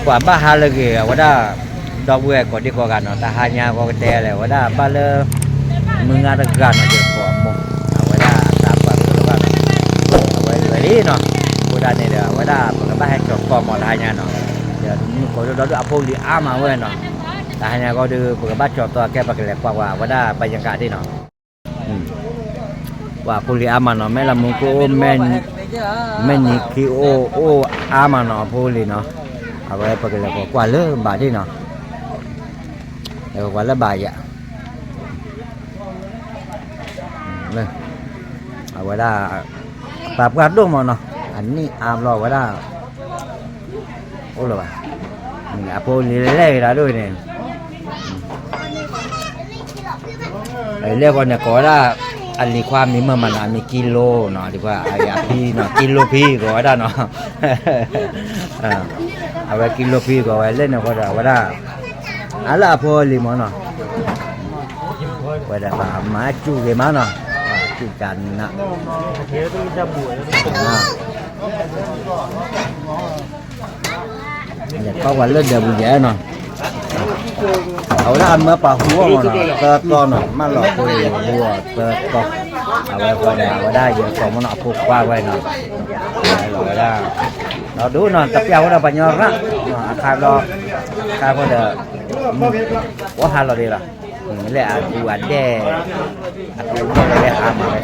ပှၤဘၣ်ဟါလၢအဂ့ၤ အဝဲဒၣ် ဒီပုၢ်ဝဲၢ်ကိးဒံကိးဂၤနီၤ, တဟါညါဂီၤကတဲလဲၣ် အဝဲဒၣ်ဘၣ်လၢ မုၢ်နၤတဂၤနီၤ ယကိးအမိၢ်, အဝဲဒၣ်အသးပှၢ်တဂၤနီၤ, အဝဲလဲၤလံနီၤ, အဃိဒၣ်န့ၣ်ဒီး အဝဲဒၣ်ပကဘၣ်ဟဲကၠီၤသီမးတဟါညါနီၤ, ဒီးမုၢ်ကိးဒိၣ်ဒီဒိၣ်အဖိလံၤအါမးဝဲနီၤ, တဟါညါဂီၤဒီး ပကဘၣ်ကၠီၤသီကဲပကလဲၤကွၢ်ကွၢ် အဝဲဒၣ်ဘၣ်ယကးဒ်နီၤ ပှၤဖိလံၤအါမးနီၤ, မဲၢ်လးမူခိၣ်အိၣ်, မဲၢ်နံၤခံအိၣ်, အိၣ်အါမးနီၤ အဖိလံၤနီၤ, အဝဲပကလဲၤကကွၢ်လၢဘၣ်ဒ်နီၤ, လဲၤကကွၢ်လၢဘၣ်ယၤ, အဝဲဒၣ် သးပှၢ်ဒိၣ်မးနီၤ, အနံၣ်အါဘျီဝဲဒၣ် အိၣ်လၢၤဘၣ်, အဖိလံၤလဲၢ်ဂ့ၤဒၣ်ဒိၣ်န့ၣ် လဲၢ်ဃီန့ၣ် ကိးဝဲဒၣ် အလံၤခွါမံၤမုၣ်မးနီၤ, အမံၤကံလိနီၤ, လံၤခွါအဖံနီၤ, ကံလိဖံကိးဝဲဒၣ်နီၤ, အဝဲကံလိဖံကိးဝဲလဲၢ်န့ၣ်ဃီဒီး အဝဲဒၣ် အလၢအဖိလံၤမးနီၤ, ဝဲဒၣ်ဘၣ်မၤစူၢ်ဂ့ၤမးနီၤ, စူၢ်ကနး လဲၤထီၣ်ပှၤလၢဒၢးပူၤယဲနီၤ, အဝဲဒၣ်အမၢပာ်ဟူအီၣ်မးနီၤ, သၢတီနီၤ, မၢလီၤအဖိလံၤဟူအီၣ်သၢတီ, အဝဲဃီန့ၣ် အဝဲဒၣ်ယကိးမးနီၤ, အဖိခွါဝဲနီၤ, လီၤဝဲဒၣ်, ဒီးဒိၣ်နီၤ တပျၢ်ဝဲဒီးပှၤညီရၣ်, အခါဘျီ, အခါဃီဒီး, ပှၤဟးလီၤဒ်လီၤ, လၢအကူအဒဲၣ်, အကူအဒဲၣ်လၢဟးမးဝဲ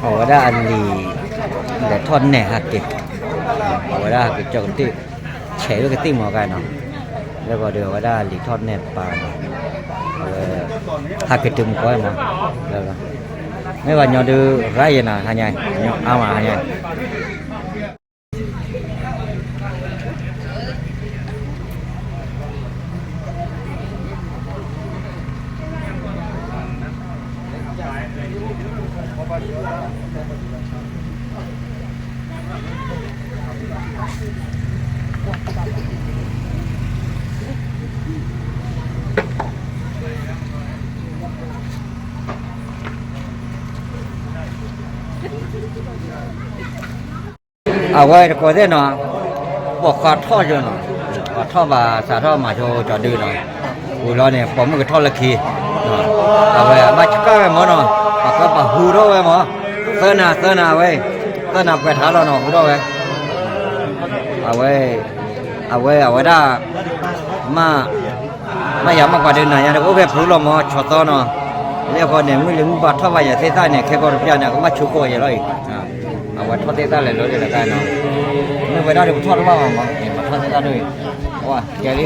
အဝဲဒၣ်အလံၤ လဲၤထီၣ်နဲၣ်ဟဲက့ၤ, အဝဲဒၣ်ဟဲက့ၤကၠီကတ့ၢ်, ဆဲးလၢကသံၣ်မီၤကါနီၤ, လၢဂီၤဒီးအဝဲဒၣ်လံၤထီၣ်နဲၣ်ပာ်နီၤ, အဝဲ ဟဲက့ၤတုၤမူကီၢ်နီၤ, မ့ၢ်ဘၣ်ညီဒုးရၣ်ယဲနီၤ, ဟါညါ, ညီအါမးဟါညါ အဝဲတကိးသ့ၣ်နီၤ, ပိာ်ခွါထီၣ်ယိနီၤ, ပှၤထီၣ်ဘၣ်စးထီၣ်မၤဆိကၠီဒုနီၤ, ဝံၤလီၤန့ၣ် ပိာ်မုၣ်ကထီၣ်လၢခံ, အဝဲဘၣ်ဆှၢဝဲမၢ်နီၤ, ပှၤကပာ်ဟူထီၣ်ဝဲမၢ်, သၢနၤသၢနၤဝဲ, သၢနၤပှဲၤထါလီၤနီၤ ဟူထီၣ်ဝဲ, အဝဲ, အဝဲအဝဲဒၣ်, မ့ၢ် မ့ၢ်ယၤမ့ၢ်ကွၢ်ဒုးနၤညါဒီး အိၣ်ဖဲဖုလီၤမၢ် ဆီၣ်သီနီၤ, လၢဃီန့ၣ် မုၢ်လံၤမုၢ်ပှၢ်ထီၣ်ဘၣ်ယၤသ့ၣ်သၣ်န့ၣ် ခဲကီၢ်တပျၢ်န့ၣ် ကဘၣ်ဆိကီၢ်ယဲလီၤအံၤ, အဝဲထီၣ်သ့ၣ်သၣ်လဲၤလီၤလၢတခါနီၤ, မ့ၢ်ဝဲဒၣ်ဒီးပထီၣ်တဘၣ်ဘၣ်မၢ်, ပထီၣ်သ့ၣ်သၣ်ဒ်အံၤ, ကဲလံ,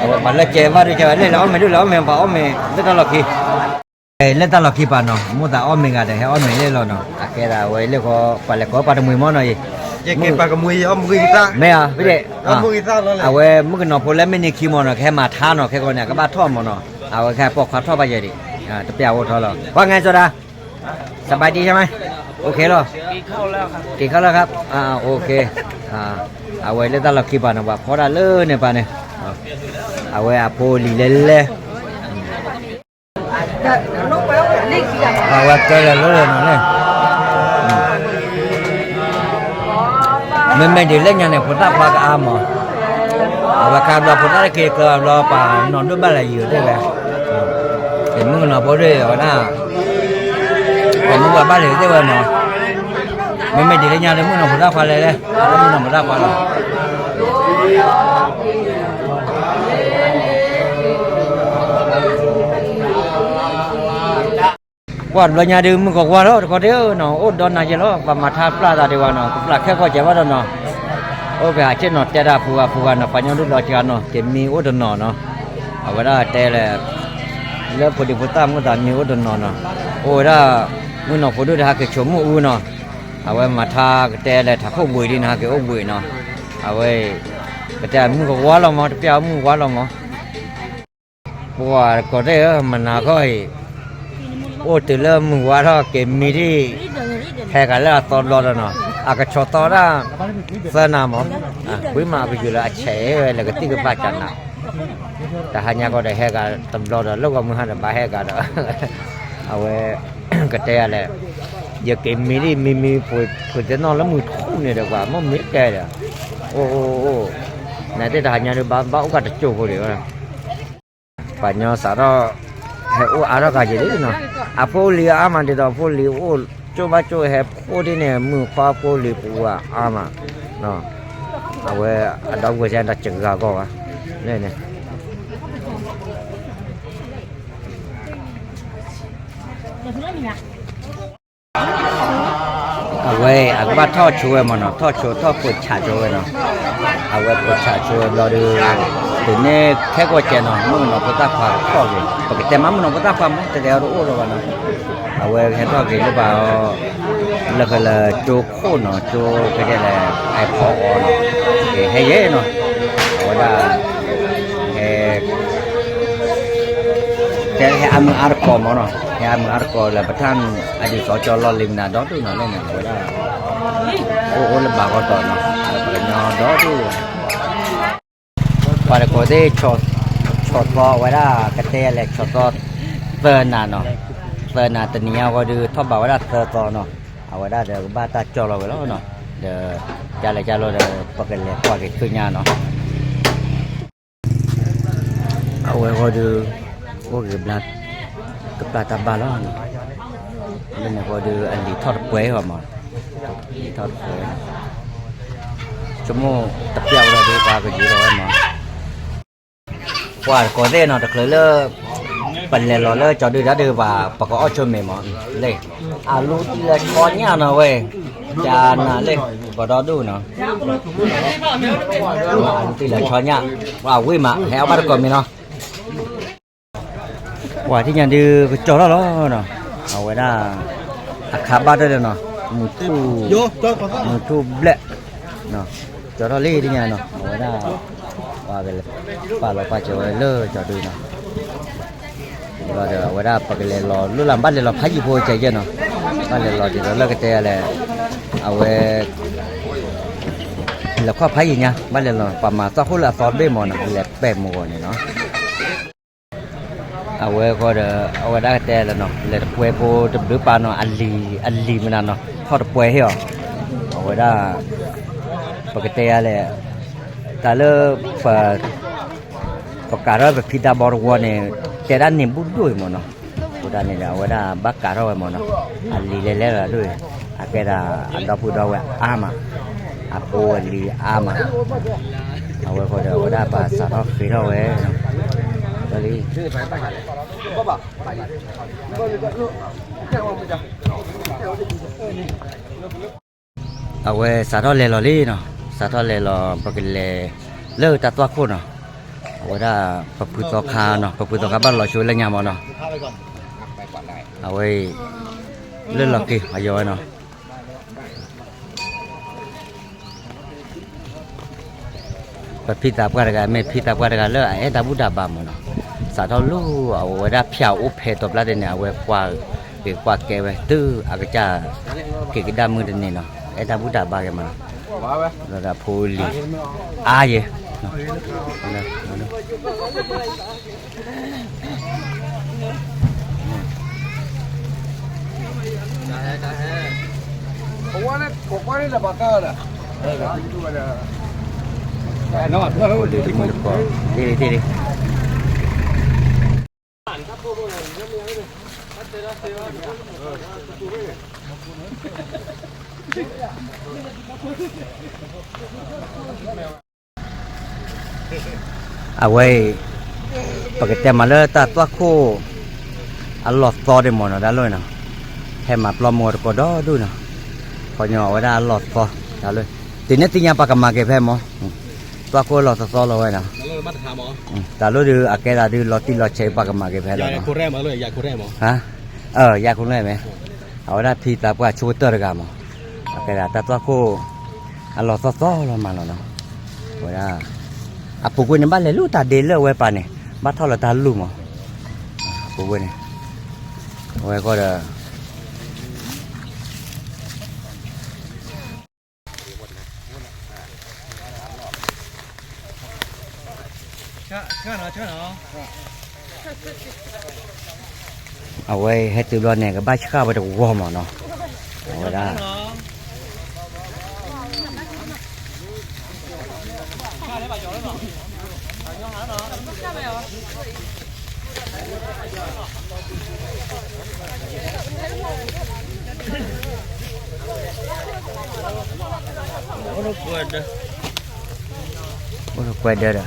အဝဲပှၤလၢကဲဘၣ်ဒုးကဲဝဲ လဲၤလၢအီၣ်မ့ၤဒုး လဲၤအီၣ်မ့ၤလၢတၢ်လီၢ်ခံ လၢတၢ်လီၢ်ခံပၤနီၤ, မိၣ်သးအီၣ်မ့ၤဂၤဒီး ဟဲအီၣ်မ့ၤလဲၣ်လီၤနီၤ, အကဲဒၣ်ဝဲလၢဃီ ပှၤလဲၤကိးပှၤတမှံၤမၢ်နီၤအံၤ, မ့ၢ်ဧါ, ဖဲဒ့ၣ်, အဝဲမုၣ်ကနီၤဖိလၢမ့ၢ်နံၤခံမၢ်နီၤ ကဟဲမၤထါနီၤ, ခဲကီန့ၣ် အကဘၣ်ထီၣ်မၢ်နီၤ, အဝဲကပိာ်ခွါထီၣ်ဘၣ်ယဲဒံး, တပျၢ်အိၣ်ထီၣ်လီၤ, ကွၢ်ငါစီၤဒါ, စဘါဒံး ใช่ไหม, โอเคလီၤ, กินข้าวแล้วครับ, โอเค, အဝဲလၢတၢ်လီၢ်ခံပၤနီၤ ပှၤဖီဒၣ်လၢန့ၣ်ပၤန့ၣ်, အဝဲအဖိလံၤလဲၤလဲၤ အဝဲကဲလၢာ်လၢာ်နီၤန့ၣ်, မ့မ့ၢ်ဒ်လဲၣ်ညါန့ၣ် ဖိသၣ်ခွါကအါမး, အဝဲခါဘျီဖိသၣ်တက့ၤကၢဘျီ ပှၤနီၢ်ဒိၣ်ဘၣ်လဲၤယံၤသ့ၣ်ဝဲ, မုၣ်ကနီၤဖိဒ်အဝဲဒၣ်, ပှၤမုၣ်ပှၤဘၣ်လဲၤသ့ၣ်ဝဲမး, မ့မ့ၢ်ဒ်လဲၣ်ညါဒီး မုၣ်ကနီၤဖိသၣ်ခွါလဲၤလဲၣ်, မုၣ်ကနီၤဖိသၣ်ခွါလီၤ ကွၢ်တဘျီညါဒုး မုၢ်ကဝါထီၣ်တခီဒ့ၣ်နီၤ, အိၣ်ဒီးနၤယဲလီၤ, ပှၤမၤထါပျၢ်သးဒံးဝဲနီၤ, ကပျၢ်ခဲကီၢ်ကဲဘၣ်ဒီးနီၤ, အိၣ်ဖဲဟးဆ့ၣ်နီၤတဲတၢ်ဖိဂၤဖိဂၤနီၤ, ပှၤညီဒုးလီၤစှၤနီၤ, က့ၤမံအိၣ်တနီၤနီၤ, အဝဲဒၣ်တဲလဲၣ်, လၢဖိဒံဖိသၣ်မုၢ်သးမံအိၣ်တနီၤနီၤ, အိၣ်ဝဲဒၣ်, မုၣ်နီၤဖိဒုးတဟးက့ၤဆိးမုၢ်အူနီၤ, အဝဲမၤထါကတဲလဲၣ် ထးခိၣ်ဘှံးဒ်န့ၣ် ဟးက့ၤအိၣ်ဘှံးနီၤ, အဝဲ, ကတဲမုၢ်ကဝါလီၤမး တပျၢ်မုၢ်ကဝါလီၤမး ပှၤကိးတဲဧၢ မနၤခီအံၤ, အိၣ်တုၤလၢမုၢ်ဝါထီၣ်က့ၤမံဒံၣ်, ဟဲဂၤလၢအသီဘျီဒီးနီၤ, အကဆီၣ်သီဒၣ်, သၢနၤမး, ဝံၤမးအကယူၤလၢအဆဲးဝဲလၢကသံၣ်ကဘၣ်ကနၤ, တဟါညါကီဒီးဟဲဂၤတဘျီဒီး လၢဂီၤမုၢ်ဟါဒီးဘၣ်ဟဲဂၤဒီး, အဝဲ, ကတဲယၤလဲၣ်, ယက့ၤမံဒ်မံမံ ဖုးသ့ၣ်နီၣ်လၢမုၢ်ထူၣ်န့ၣ်ဒီး ပှၤမ့ၢ်မ့ၢ်တဲဒီး အိၣ်အိၣ်အိၣ်, နတဲတဟါညါဒုး ဘၣ်အိၣ်ကတကၠိၢ်ဖိဒံး, ပှၤညီစးထီၣ် ဟဲအိၣ်အါထီၣ်ကၤက့ၤလံနီၤ, အဖိလံၤအါမးဒ်သိး အဖိလံၤအိၣ်ကၠိၣ်ဘၣ်ကၠိၣ် ဟဲဖိဒ်န့ၣ် မုၢ်ခွါဖိလံၤပူၤအါမး, အဝဲအဒီပုၢ်ဝဲၢ်စ့ၢ်ဒီးစှၤဂၤကီၢ်ဘၣ်, လၢန့ၣ် အဝဲအကဘၣ်ထီၣ်ဆိဝဲမးနီၤ, ထီၣ်ဆိထီၣ်ပိာ်ဆးဆိဝဲနီၤ, အဝဲပိာ်ဆးဆိဝဲဘျီဒုး, တုၤန့ၣ်ခဲကိာ်စဲးနီၤ မုၣ်ကနီၤဖိသၣ်ခွါထီၣ်က့ၤ, ပကတဲမးမုၣ်ကနီၤဖိသၣ်ခွါမး တတဲအီၤတအိၣ်လၢၤဘၣ်နီၤ, အဝဲဟဲထီၣ်က့ၤလၢပှၤအီၤ, လၢကလၢကၠိခိၣ်နီၤ ကၠိကဲဒဲးလဲၣ် အဖီအီၤနီၤ, ဟဲယဲနီၤ, အဝဲဒၣ် ဟဲ တဲဟဲအါမုာ်အါတကိးမးနီၤ, ဟဲအါမုာ်အါတကိးလၢပထၣ် အဒုးစီကၠီလီၢ်လံၤမနုၤဒီဒူၣ်နီၤလဲၣ်န့ၣ် အဝဲဒၣ် အိၣ်အိၣ်လၢဘၣ်ကီးတီၤနီၤ ပှၤကညီဒီဒူၣ်, ပှၤတကိးသ့ၣ် ဆီၣ်သီဝဲဒၣ် ကတဲယၤလဲၣ် ဆီၣ်သီ သၢနၤနီၤ, သၢနၤတနံၤညါဃီဒုး ထီၣ်ဘးဝဲဒၣ်သၢသီနီၤ, အဝဲဒၣ်ဒီးကဘၣ်တၢ်ကၠီလီၤဝဲလီၤနီၤ, ဒီး ကလဲၤကလိဒီး ပကလဲၤကွၢ်က့ၤဆူညါနီၤ အဝဲဃီဒုး အိၣ်ဂ့ၤဘျါ တပျၢ်တၢ်ဘၣ်လီၤ, လၢန့ၣ်ဃီဒုး အလံၤထီၣ်တပှဲၤဟီမး, လံၤထီၣ်တပှဲၤ, ဆိကမိၣ်တပျၢ်ဝဲဒၣ်ဒုး ပှၤကယူၤလီၤဝဲမး, ပှၤတကိးသ့ၣ်နီၤ တချုးလၢ ပလဲၤလီၤလၢကၠီၤဒုၣ်တၢ်ဒုးဘၣ် ပကအီၣ်ဆိမဲာ်မး, လၢ အလူတံၢ်လၢဆီညၣ်နီၤဝဲ, ကနၤလၢ ပဒီဒူၣ်နီၤ, အလူတံၢ်လၢဆီညၣ်, ပှၤဝံၣ်မး ဟဲအီၣ်ဘၣ်တကိးမံၤနီၤ ပှၤထံၣ်ညါဒုးကကၠီထီၣ်လီၤနီၤ, အဝဲဒၣ် အခါဘၣ်တၢ်ဒီးနီၤ, မုၢ်ထူၣ်, မုၢ်ထူၣ်ဘျဲၣ်, ကၠီထီၣ်လံထံၣ်ညါနီၤ, အဝဲဒၣ် ပှၤကလဲၤပာ်လီၤပာ်စၢၤဝဲလၢကၠီၤဒုနီၤ, ဒီးအဝဲဒၣ်ပကလဲၤလီၤလၢ်လၢ် ဘၣ်လဲၤလီၤဖးယံာ်ဖိကဲယဲၢ်နီၤ, ဘၣ်လဲၤလီၤဒ်သိးလၢကတဲလဲၣ်, အဝဲ လဲၤခီၣ်ဖးယံာ်ညါ ဘၣ်လဲၤလီၤ ပှၤမၤသီၣ်ခိၣ်လၢအသီတဘ့ၣ်မးနီၤ လဲၤပဲာ်မုၢ်ဂီၤန့ၣ်နီၤ အဝဲဃီဒီး အဝဲဒၣ်ကတဲလၢနီၤ လဲၤတပှဲၤဖိတဘျုးပာ်နီၤ အလံၤမနုၤနီၤ ထီၣ်တပှဲၤဟ့ၣ်အီၤ, အဝဲဒၣ် ပကတဲယၤလဲၣ်, တၢ်လၢ ပ ပကးထီၣ်ပဖံတၢ်ဘီတဝီန့ၣ် တဲဒၣ်န့ၣ်ဘူးဒိၣ်အံၤမ့ၢ်နီၤ, အဃိဒၣ်န့ၣ်ဒီး အဝဲဒၣ်ဘၣ်ကးထီၣ်ဝဲမ့ၢ်နီၤ, အလံၤလဲၤလဲၤလီၤဒိၣ်အံၤ, အကဲဒၣ်အဒီပုၢ်ဒီဝဲၢ်အါမး, အဖိအလံၤအါမး, အဝဲဃီဒီး အဝဲဒၣ်ပာ်စးထီၣ်ဃ့ထီၣ်ဝဲ, လံ အဝဲစးထီၣ်လဲၤလီၤလံနီၤ, စးထီၣ်လဲၤလီၤ ပကလဲၤလၢတၢ်သွၣ်ခိၣ်နီၤ, အဝဲဒၣ်ပဖုသီခါနီၤ, ပဖုသီခါဘၣ်လီၤဆိလၢညါမ့ၢ်နီၤ, အဝဲအံၤ လၢလီၤက့ၤအယီၤဝဲနီၤ ပဖံသးပှၢ်တဂၤ မ့ၢ်ဖံသးပှၢ်တဂၤလၢအအဲၣ်တၢ်ဘူၣ်တၢ်ဘါမ့ၢ်နီၤ, စးထီၣ်လၢအဝဲဒၣ်ဖၠၣ်အိၣ်ဖဲတီၤပျၢ်တန့ၣ် အဝဲကွၢ်က့ၤကွၢ်ကဲဝဲ တုၤအကစၢ်က့ၤကဒါမုၢ်တန့ၣ်နီၤ, အဲၣ်တၢ်ဘူၣ်တၢ်ဘါက့ၤမ့ၢ်နီၤ, ဒီးအဖိအလံၤ အါယဲ တမုၢ်တကိး တ့ၢ်တ့ၢ်တ့ၢ် အဝဲအံၤ ပကတဲမးလၢတၢ်သွၣ်ခိၣ် အလီၢ်သီဒ်မ့ၢ်နီၤ တၢ်လီၢ်နီၤ, ဟဲမၤပျီမုၢ်တကိးဒီဒူၣ်နီၤ, ခီညီအဝဲဒၣ်အလီၢ်သီ တၢ်လီၢ်, တုၤန့ၣ်သ့ၣ်ညါပှၤကမၤက့ၤဖဲမး, သွၣ်ခိၣ်လီၢ်သီသီလီၤဝဲနီၤ, တၢ်လီၢ်ဒုးအကဲသးဒုးလီၤတံၢ်လီၤဆဲးပှၤကမၤက့ၤဖဲလီၤနီၤ, ယၤခိၣ်ရဲၣ်မး, ယၤခိၣ်ရဲၣ်မး, အဝဲဒၣ်ဖံသးပှၢ်ဆိကတၢၢ်တဂၤမး, အကဲဒၣ်တၢ်သွၣ်ခိၣ် အလီၢ်သီသီလီၤမးလီၤနီၤ, အဝဲဒၣ် အပူၤကွံာ်န့ၣ် ဘၣ်လဲၤလူၤတၢ်ဒ့လၢအဝဲပာ်န့ၣ် ဘၣ်ထီၣ်လၢတၢ်လူၤမး, အပူၤကွံာ်န့ၣ် အဝဲဃီဒီး အဝဲဟဲတုၤဘျီန့ၣ် ကဘၣ်ဆှၣ်ဝဲတဝီမးနီၤ, အိၣ်ကွဲဒၢဒီး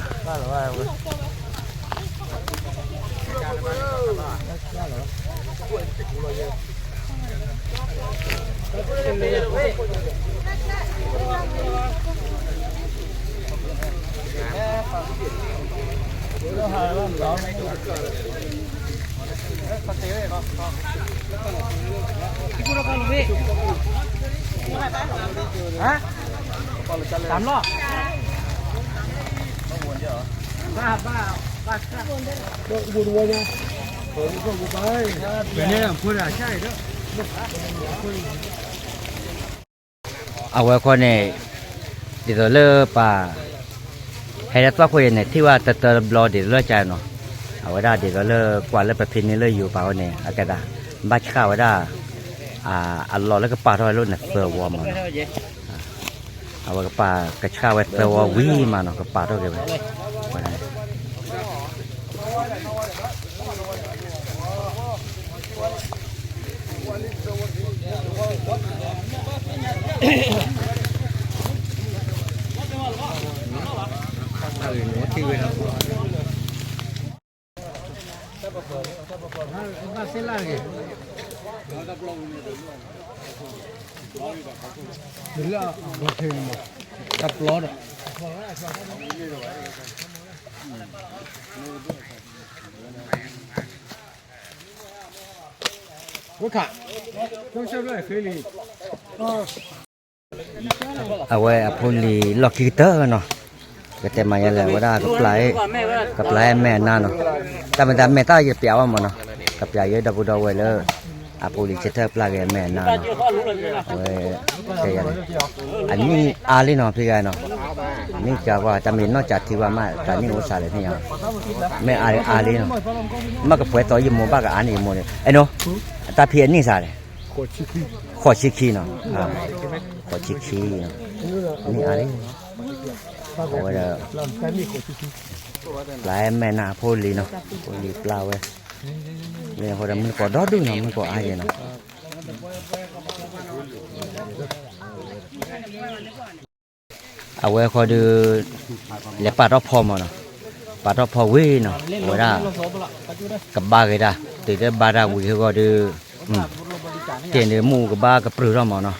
အဝဲခီန့ၣ် ဒ်သိးလၢပှၤ ဟဲလၢသွၣ်ခိၣ်ယဲန့ၣ် ထံၣ်ဝဲတၢတၢတဘျီဒ်သိးလၢကါနီၤ, အဝဲဒၣ်ဒ်သိးလၢကွၢ်လၢပဖံန့ၢ်လၢယိၤပာ်ဝဲန့ၣ် အကဲသး ဘၣ်ဆှၣ်ဝဲဒၣ် အလီၢ်လၢကပာ်ထီၣ်ဝဲလၢန့ၣ်သၢဝီမးနီၤ, အဝဲကပာ်ကဆှၣ်ဝဲသၢဝီဝံၤမးနီၤ ကပာ်ထီၣ်က့ၤဝဲ အဝဲအဖိလံၤလီၢ်ခံကတၢၢ်နီၤ, ပကတဲမၤယဲလဲၣ် အဝဲဒၣ်ကပျၢ်, ကပျၢ်မဲာ်အနါနီၤ, တၢ်မ့ၢ်တၢ်မဲာ်တၢ်ယပျးဘၣ်မးနီၤ, ကပျးယဲဒီပုၢ်ဒီဝဲၢ်လၢ အဖိလံၤဆၢထၢၣ်ပျၢ်က့ၤမဲာ်အနါနီၤ, အဝဲ တဲယဲလဲၣ်, အနံၣ်အါလံနီၤ ဖံဂၤနီၤ, နံၣ်ကါကွၢ် တၢ်မ့ၢ်နီၢ်ကၢထံဘၣ်မး တၢ်နံၣ်အိၣ်စးလဲၣ်ဖံဂၤ, မ့ၢ်အါအါလံနီၤ, မ့ၢ်ကပှဲၤသီယမိၢ်ဘၣ်ကအါန့ၣ်ယမိၢ်န့ၣ်, အဲၣ်နီၤ, အတၢ်ဖံအနံၣ်စးလဲၣ် ဃိးဆံခံနီၤ, ဃိးဆံခံ, နံၣ်အါလံ, အဝဲဒီး ပျၢ်မဲာ်နါအဖိလံၤနီၤ, ဖိလံၤပျၢ်ဝဲ, မ့ၢ်အဃိဒီးမုၢ်ကီးဒီဒူၣ်နီၤ မုၢ်ကီးအါယဲနီၤ အဝဲဃီဒီး လဲၤပာ်ထီၣ်ဖီမးနီၤ, ပာ်ထီၣ်ဖီဝံၤနီၤ အဝဲဒၣ် ကဘါက့ၤတၢ် တုၤတဘါတၢ်ဝံၤဟဲဂီၤဒီး တ့ၢ်န့ၣ်မူကဘါကပြုၢ်ထီၣ်မးနီၤ,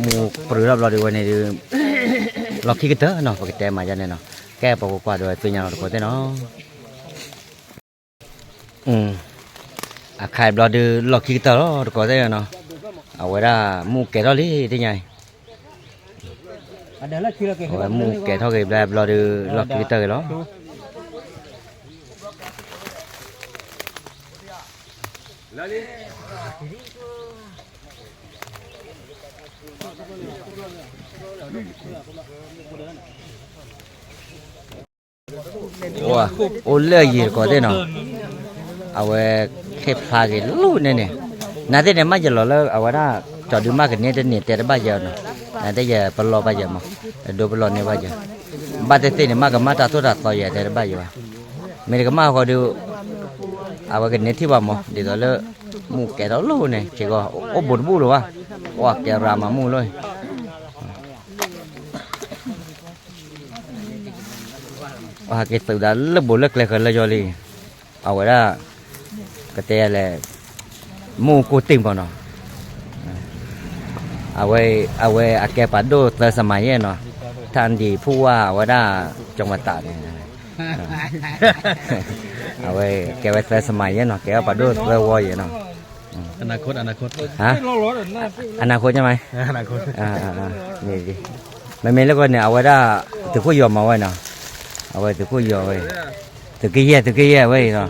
မူပြုၢ်ထီၣ်ဘျီဒီးဝဲန့ၣ်ဒီး လီၢ်ခံကတၢၢ်နီၤ ပကတဲမၤယါန့ၣ်နီၤ, ကဲပကကွၢ်ဒီးသ့ၣ်ညါလီၤတကိးသ့ၣ်နီၤ အခါအံၤဘျီဒုး လီၢ်ခံကတၢၢ်လီၤ တကိးသ့ၣ်နီၤ, အဝဲဒၣ်မူကဲထီၣ်လံ သ့ၣ်ညါအံၤ, အဝဲမူကဲထီၣ်က့ၤဘျီဘျီဒုး လီၢ်ခံကတၢၢ်က့ၤလီၤ. အိၣ်လၢယံၤတကိးသ့ၣ်နီၤ, အဝဲခ့ၣ်ဖျါက့ၤလီၤန့ၣ်န့ၣ်, နသ့ၣ်န့ၣ်မးယလီၤလၢအဝဲဒၣ် ကၠီဒုးမးကန့ၢ်တန့ၢ်တဲတဘၣ်ယဲနီၤ, နသ့ၣ်ယပလီၢ်ဘၣ်ယဲမး, ဒိပလီၢ်န့ၢ်ဘၣ်ယဲ, ဘၣ်သ့ၣ်သ့ၣ်န့ၣ်မးကမၣ်တၢ်သိၣ်တၢ်သီယဲတဲတဘၣ်ယဲဘၣ်, မ့ၢ်တကမၣ်ဃီဒီး အဝဲကန့ၢ်ထံၣ်ဘၣ်မး ဒ်သိးလၢ မူကဲထီၣ်လီၤန့ၣ် စ့ၢ်ကီး အိၣ်ဘူးတဘူးလၢၤဘၣ်, အိၣ်အကဲရၤမၤမူလီၤ အဟးက့ၤသုးဒၣ်လၢဘိးလၢကျဲဃၢၤလၢယီၤလံ, အဝဲဒၣ် ကတဲလဲၣ်, မူကိၢ်တ့ၢ်ပီၤနီၤ, အဝဲ အဝဲအကဲပှၤဒိၣ်သၢစမၤယဲၢ်နီၤ, ထၣ်ဒံးဖူဝါအဝဲဒၣ် ကၠီၤမတးန့ၣ် အဝဲကဲဝဲသၢစမၤယဲၢ်နီၤ, ကဲဝဲပှၤဒိၣ်သၢဝီယဲၢ်နီၤ, အနၢ်ခိၣ် မ့မ့ၢ်လၢကီၢ်န့ၣ် အဝဲဒၣ် သုးခိၣ်ယီၤမၤဝဲနီၤ, အဝဲသုးခိၣ်ယီၤဝဲ, သုးက့ယဲၢ် သုးက့ယဲၢ်ဝဲအံၤနီၤ,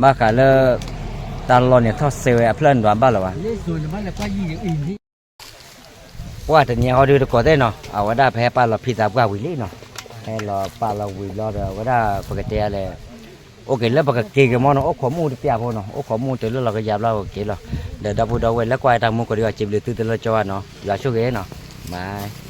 ဘၣ်ဃးလၢ တၢ်လီၢ်န့ၣ်ထီၣ်စဲဝဲအဖျၢၣ်နွံဘၣ်လၢၤဘၣ် ပှၤတနံၤဟီဒုးတကိးသ့ၣ်နီၤ, အဝဲဒၣ်ဖဲဟဲပာ်လီၤဖံသးပှၢ်ဝံၤလံနီၤ, ဟဲလီၤပာ်လီၤဝံၤဘျီဒီး အဝဲဒၣ်ပကတဲလဲၣ်, အိၣ်က့ၤလၢပကက့ၤက့ၤမီၢ်နီၤ, အိၣ်ခိးမူတပျၢ်ဖိနီၤ, အိၣ်ခိးမူတုၤလၢလီၤကယၤဘျီပကက့ၤလီၤ, ဒီပုၢ်ဒီဝဲၢ်လၢကွၢ်တၢ်မူကိးဒံးအီၤ စံးဘျုးသုတလၢကၠီဘၣ်နီၤ, ယွၤဆိၣ်ဂ့ၤနီၤ, bye.